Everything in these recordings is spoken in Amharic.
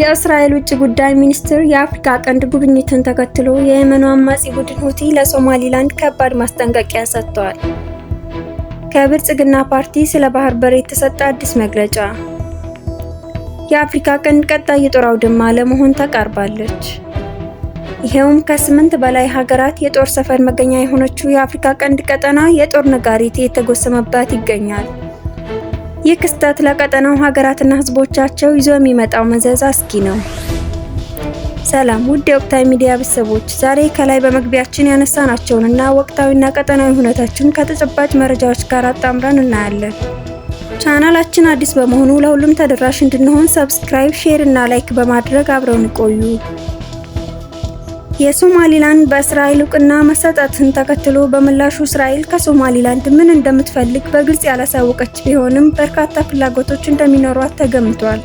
የእስራኤል ውጭ ጉዳይ ሚኒስትር የአፍሪካ ቀንድ ጉብኝትን ተከትሎ የየመኑ አማጺ ቡድን ሁቲ ለሶማሊላንድ ከባድ ማስጠንቀቂያ ሰጥተዋል። ከብልጽግና ፓርቲ ስለ ባህር በር የተሰጠ አዲስ መግለጫ። የአፍሪካ ቀንድ ቀጣይ የጦር አውድማ ለመሆን ተቃርባለች። ይሄውም ከ8 በላይ ሀገራት የጦር ሰፈር መገኛ የሆነችው የአፍሪካ ቀንድ ቀጠና የጦር ነጋሪት የተጎሰመባት ይገኛል። ይህ ክስተት ለቀጠናው ሀገራትና ሕዝቦቻቸው ይዞ የሚመጣው መዘዝ አስጊ ነው። ሰላም ውድ የወቅታዊ ሚዲያ ቤተሰቦች፣ ዛሬ ከላይ በመግቢያችን ያነሳናቸውንና ወቅታዊና ቀጠናዊ ሁነቶችን ከተጨባጭ መረጃዎች ጋር አጣምረን እናያለን። ቻናላችን አዲስ በመሆኑ ለሁሉም ተደራሽ እንድንሆን subscribe፣ share እና like በማድረግ አብረውን ይቆዩ። የሶማሊላንድ በእስራኤል እውቅና መሰጠትን ተከትሎ በምላሹ እስራኤል ከሶማሊላንድ ምን እንደምትፈልግ በግልጽ ያላሳወቀች ቢሆንም በርካታ ፍላጎቶች እንደሚኖሯት ተገምቷል።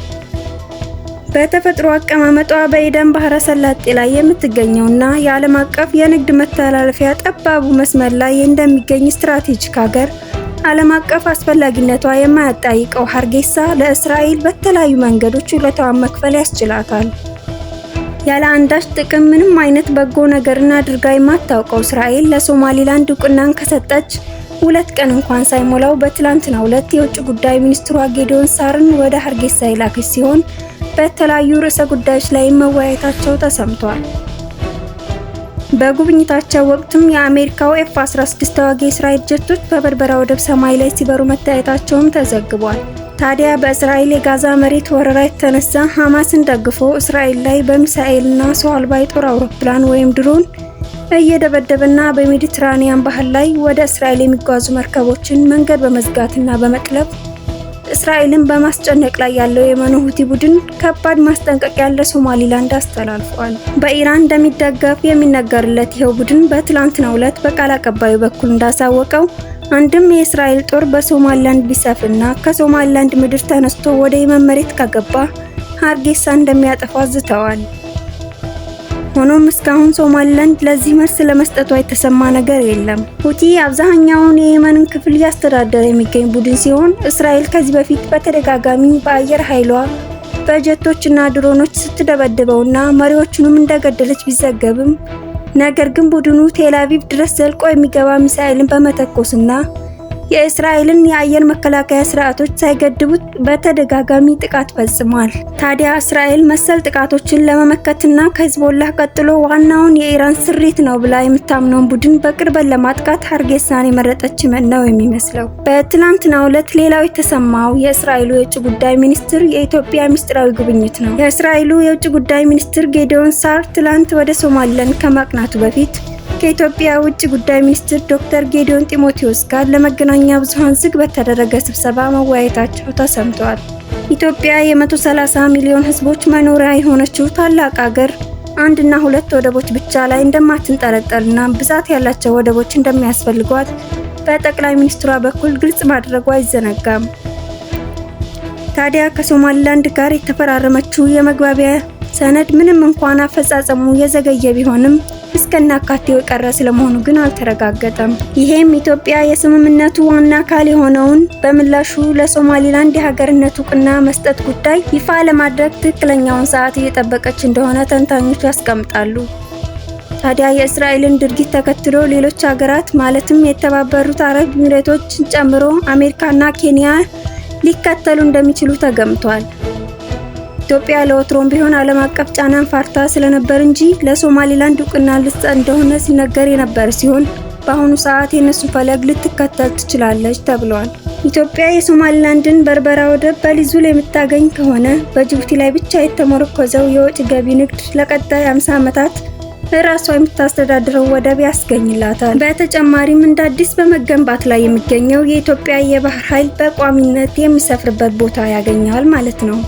በተፈጥሮ አቀማመጧ በኤደን ባህረ ሰላጤ ላይ የምትገኘውና የዓለም አቀፍ የንግድ መተላለፊያ ጠባቡ መስመር ላይ እንደሚገኝ ስትራቴጂክ ሀገር ዓለም አቀፍ አስፈላጊነቷ የማያጠያይቀው ሀርጌሳ ለእስራኤል በተለያዩ መንገዶች ውለታዋን መክፈል ያስችላታል። ያለ አንዳች ጥቅም ምንም አይነት በጎ ነገርን አድርጋ የማታውቀው እስራኤል ለሶማሊላንድ እውቅናን ከሰጠች 2 ቀን እንኳን ሳይሞላው በትላንትናው ዕለት የውጭ ጉዳይ ሚኒስትሯ ጌዲዮን ሳርን ወደ ሀርጌሳ የላከች ሲሆን በተለያዩ ርዕሰ ጉዳዮች ላይ መወያየታቸው ተሰምቷል። በጉብኝታቸው ወቅትም የአሜሪካው ኤፍ 16 ተዋጊ የእስራኤል ጀቶች በበርበራ ወደብ ሰማይ ላይ ሲበሩ መታየታቸውም ተዘግቧል። ታዲያ በእስራኤል የጋዛ መሬት ወረራ የተነሳ ሐማስን ደግፎ እስራኤል ላይ በሚሳኤልና ሰው አልባ የጦር አውሮፕላን ወይም ድሮን እየደበደበና በሜዲትራኒያን ባህር ላይ ወደ እስራኤል የሚጓዙ መርከቦችን መንገድ በመዝጋትና በመጥለፍ እስራኤልን በማስጨነቅ ላይ ያለው የየመኑ ሁቲ ቡድን ከባድ ማስጠንቀቂያ ለሶማሊላንድ አስተላልፏል። በኢራን እንደሚደገፍ የሚነገርለት ይኸው ቡድን በትላንትናው ዕለት በቃል አቀባዩ በኩል እንዳሳወቀው አንድም የእስራኤል ጦር በሶማሊላንድ ቢሰፍርና ከሶማሊላንድ ምድር ተነስቶ ወደ የመን መሬት ከገባ ሀርጌሳ እንደሚያጠፋ ዝተዋል። ሆኖም እስካሁን ሶማሊላንድ ለዚህ መልስ ለመስጠቷ የተሰማ ነገር የለም። ሁቲ አብዛኛውን የየመንን ክፍል እያስተዳደረ የሚገኝ ቡድን ሲሆን እስራኤል ከዚህ በፊት በተደጋጋሚ በአየር ኃይሏ በጀቶችና ድሮኖች ስትደበድበውና መሪዎቹንም እንደገደለች ቢዘገብም ነገር ግን ቡድኑ ቴል አቪቭ ድረስ ዘልቆ የሚገባ ሚሳኤልን በመተኮስና የእስራኤልን የአየር መከላከያ ስርዓቶች ሳይገድቡት በተደጋጋሚ ጥቃት ፈጽሟል። ታዲያ እስራኤል መሰል ጥቃቶችን ለመመከትና ከሂዝቦላህ ቀጥሎ ዋናውን የኢራን ስሪት ነው ብላ የምታምነውን ቡድን በቅርበት ለማጥቃት ሀርጌሳን የመረጠች ነው የሚመስለው። በትላንትናው ዕለት ሌላው የተሰማው የእስራኤሉ የውጭ ጉዳይ ሚኒስትር የኢትዮጵያ ምስጢራዊ ጉብኝት ነው። የእስራኤሉ የውጭ ጉዳይ ሚኒስትር ጌዲዮን ሳር ትላንት ወደ ሶማሊላንድ ከማቅናቱ በፊት ከኢትዮጵያ ውጭ ጉዳይ ሚኒስትር ዶክተር ጌዲዮን ጢሞቴዎስ ጋር ለመገናኛ ብዙኃን ዝግ በተደረገ ስብሰባ መወያየታቸው ተሰምቷል። ኢትዮጵያ የ130 ሚሊዮን ሕዝቦች መኖሪያ የሆነችው ታላቅ አገር አንድና ሁለት ወደቦች ብቻ ላይ እንደማትንጠለጠልና ብዛት ያላቸው ወደቦች እንደሚያስፈልጓት በጠቅላይ ሚኒስትሯ በኩል ግልጽ ማድረጉ አይዘነጋም። ታዲያ ከሶማሊላንድ ጋር የተፈራረመችው የመግባቢያ ሰነድ ምንም እንኳን አፈጻጸሙ የዘገየ ቢሆንም እስከናካቴው የቀረ ስለመሆኑ ግን አልተረጋገጠም። ይሄም ኢትዮጵያ የስምምነቱ ዋና አካል የሆነውን በምላሹ ለሶማሊላንድ የሀገርነት እውቅና መስጠት ጉዳይ ይፋ ለማድረግ ትክክለኛውን ሰዓት እየጠበቀች እንደሆነ ተንታኞች ያስቀምጣሉ። ታዲያ የእስራኤልን ድርጊት ተከትሎ ሌሎች ሀገራት ማለትም የተባበሩት አረብ ኤሚሬቶችን ጨምሮ አሜሪካና ኬንያ ሊከተሉ እንደሚችሉ ተገምቷል። ኢትዮጵያ ለወትሮም ቢሆን ዓለም አቀፍ ጫናን ፈርታ ስለነበር እንጂ ለሶማሊላንድ እውቅና ልትሰጥ እንደሆነ ሲነገር የነበር ሲሆን በአሁኑ ሰዓት የእነሱን ፈለግ ልትከተል ትችላለች ተብሏል። ኢትዮጵያ የሶማሊላንድን በርበራ ወደብ በሊዝ ውል የምታገኝ ከሆነ በጅቡቲ ላይ ብቻ የተመረኮዘው የወጪ ገቢ ንግድ ለቀጣይ 50 ዓመታት ራሷ የምታስተዳድረው ወደብ ያስገኝላታል። በተጨማሪም እንደ አዲስ በመገንባት ላይ የሚገኘው የኢትዮጵያ የባህር ኃይል በቋሚነት የሚሰፍርበት ቦታ ያገኛል ማለት ነው።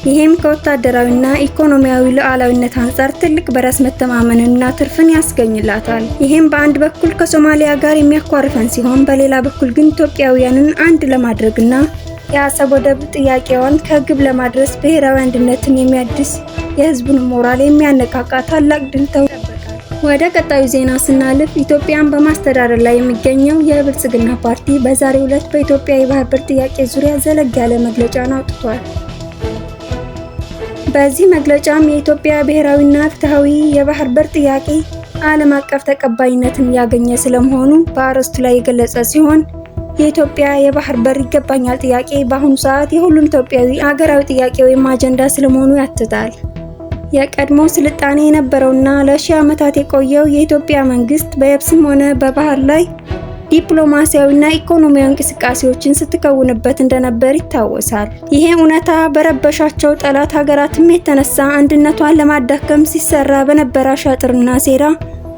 ይህም ከወታደራዊና ኢኮኖሚያዊ ሉዓላዊነት አንጻር ትልቅ በራስ መተማመንና ትርፍን ያስገኝላታል። ይህም በአንድ በኩል ከሶማሊያ ጋር የሚያኳርፈን ሲሆን፣ በሌላ በኩል ግን ኢትዮጵያውያንን አንድ ለማድረግና የአሰብ ወደብ ጥያቄዋን ከግብ ለማድረስ ብሔራዊ አንድነትን የሚያድስ፣ የሕዝቡን ሞራል የሚያነቃቃ ታላቅ ድል ተብሎ ይጠበቃል። ወደ ቀጣዩ ዜና ስናልፍ ኢትዮጵያን በማስተዳደር ላይ የሚገኘው የብልጽግና ፓርቲ በዛሬው ዕለት በኢትዮጵያ የባህር በር ጥያቄ ዙሪያ ዘለግ ያለ መግለጫን አውጥቷል። በዚህ መግለጫም የኢትዮጵያ ብሔራዊና ፍትሃዊ የባህር በር ጥያቄ ዓለም አቀፍ ተቀባይነትን ያገኘ ስለመሆኑ በአርዕስቱ ላይ የገለጸ ሲሆን፣ የኢትዮጵያ የባህር በር ይገባኛል ጥያቄ በአሁኑ ሰዓት የሁሉም ኢትዮጵያዊ አገራዊ ጥያቄ ወይም አጀንዳ ስለመሆኑ ያትታል። የቀድሞ ስልጣኔ የነበረውና ለሺህ ዓመታት የቆየው የኢትዮጵያ መንግስት በየብስም ሆነ በባህር ላይ ዲፕሎማሲያዊና ኢኮኖሚያዊ እንቅስቃሴዎችን ስትከውንበት እንደነበር ይታወሳል። ይሄ እውነታ በረበሻቸው ጠላት ሀገራትም የተነሳ አንድነቷን ለማዳከም ሲሰራ በነበረ አሻጥርና ሴራ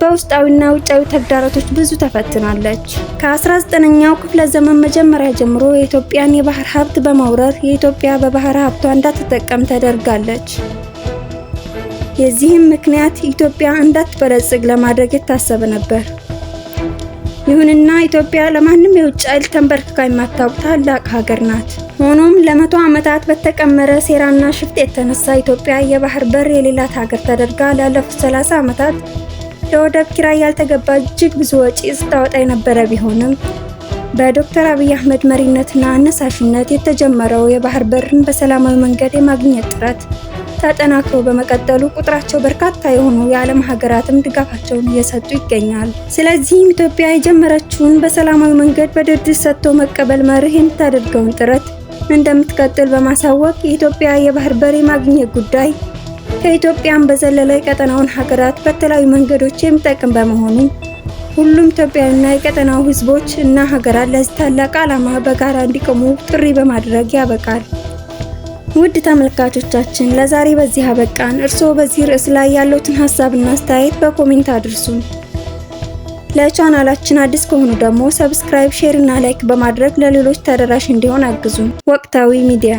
በውስጣዊና ውጫዊ ተግዳሮቶች ብዙ ተፈትናለች። ከ19ኛው ክፍለ ዘመን መጀመሪያ ጀምሮ የኢትዮጵያን የባህር ሀብት በመውረር የኢትዮጵያ በባህር ሀብቷ እንዳትጠቀም ተደርጋለች። የዚህም ምክንያት ኢትዮጵያ እንዳትበለጽግ ለማድረግ የታሰበ ነበር። ይሁንና ኢትዮጵያ ለማንም የውጭ ኃይል ተንበርክካ የማታውቅ ታላቅ ሀገር ናት። ሆኖም ለ100 ዓመታት በተቀመረ ሴራና ሽፍጥ የተነሳ ኢትዮጵያ የባህር በር የሌላት ሀገር ተደርጋ ላለፉት 30 ዓመታት ለወደብ ኪራይ ያልተገባ እጅግ ብዙ ወጪ ስታወጣ የነበረ ቢሆንም፣ በዶክተር አብይ አህመድ መሪነትና አነሳሽነት የተጀመረው የባህር በርን በሰላማዊ መንገድ የማግኘት ጥረት ተጠናክሮ በመቀጠሉ ቁጥራቸው በርካታ የሆኑ የዓለም ሀገራትም ድጋፋቸውን እየሰጡ ይገኛል። ስለዚህም ኢትዮጵያ የጀመረችውን በሰላማዊ መንገድ በድርድር ሰጥቶ መቀበል መርህ የምታደርገውን ጥረት እንደምትቀጥል በማሳወቅ፣ የኢትዮጵያ የባህር በር የማግኘት ጉዳይ ከኢትዮጵያም በዘለለ የቀጠናውን ሀገራት በተለያዩ መንገዶች የሚጠቅም በመሆኑ ሁሉም ኢትዮጵያዊና የቀጠናው ሕዝቦች እና ሀገራት ለዚህ ታላቅ ዓላማ በጋራ እንዲቆሙ ጥሪ በማድረግ ያበቃል። ውድ ተመልካቾቻችን፣ ለዛሬ በዚህ አበቃን። እርስዎ በዚህ ርዕስ ላይ ያለዎትን ሀሳብና አስተያየት በ comment አድርሱን። ለቻናላችን አዲስ ከሆኑ ደግሞ subscribe፣ share እና like በማድረግ ለሌሎች ተደራሽ እንዲሆን አግዙን። ወቅታዊ ሚዲያ።